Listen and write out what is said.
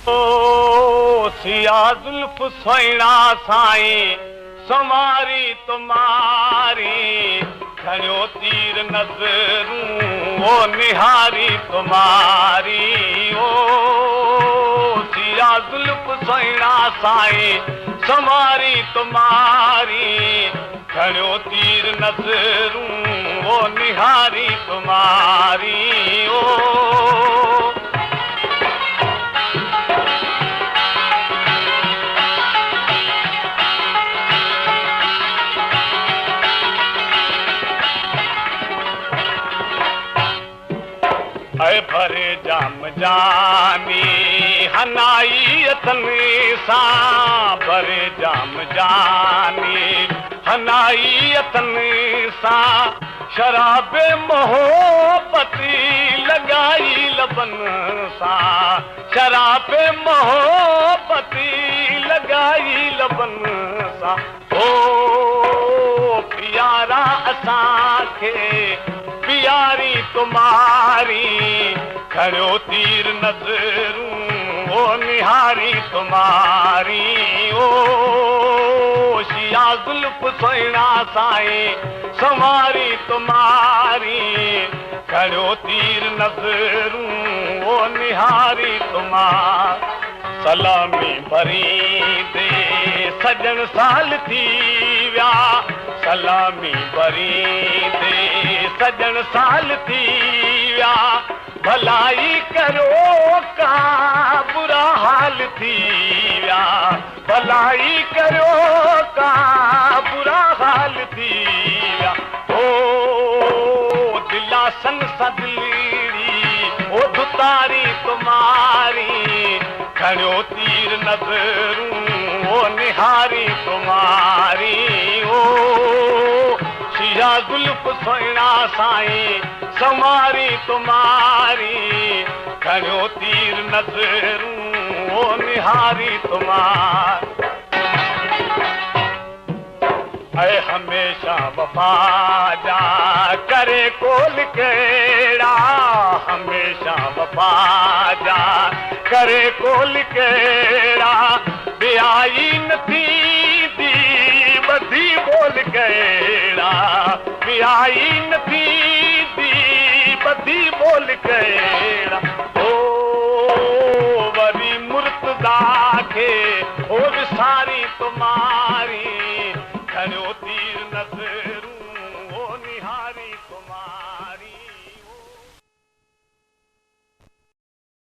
ओ सिया जुल्फ सोहिणा साईं संवारी तुम्हारी, खणियो तीर नज़रूं ओ निहारी तुम्हारी। ओ सिया जुल्फ सोहिणा साईं संवारी तुम्हारी, खणियो तीर नज़रूं ओ निहारी तुम्हारी। ओ ऐ भरे जाम जानी हनाई अथन सां, भरे जाम जानी हनाई अथन सां, शराब मोहब्बत लगाई लबन सां, शराब मोहब्बत लगाई लबन सां। ओ प्यारा असांखे प्यारी तुम्हारी, खणियो तीर नज़रूं ओ निहारी तुम्हारी। ओ शिया जुल्फ सोहिणा साईं संवारी तुम्हारी, खणियो तीर नज़रूं ओ निहारी तुम्हारी। सलामी भरींदे सजण साल थी विया, सलामी भरींदे सजण साल थी विया, भलाई करो का बुरा हाल थी विया, भलाई करो का बुरा हाल थी विया। ओ दिलासन सदलीड़ी ओ धुतारी तुम्हारी, खणियो तीर नज़रूं ओ निहारी तुम्हारी। ओ शिया जुल्फ सोहिणा साईं संवारी तुम्हारी, खणियो तीर नज़रूं ओ निहारी तुम्हारी। ऐ हमेशा वफा जा करे कोल केड़ा, हमेशा वफा जा करे कोल केड़ा, ब्याई न थींदी बधी बोल केड़ा, ब्याई न थींदी बधी बोल केड़ा। ओ वरी मुर्तज़ा खे ओ विसारी तुम्हारी,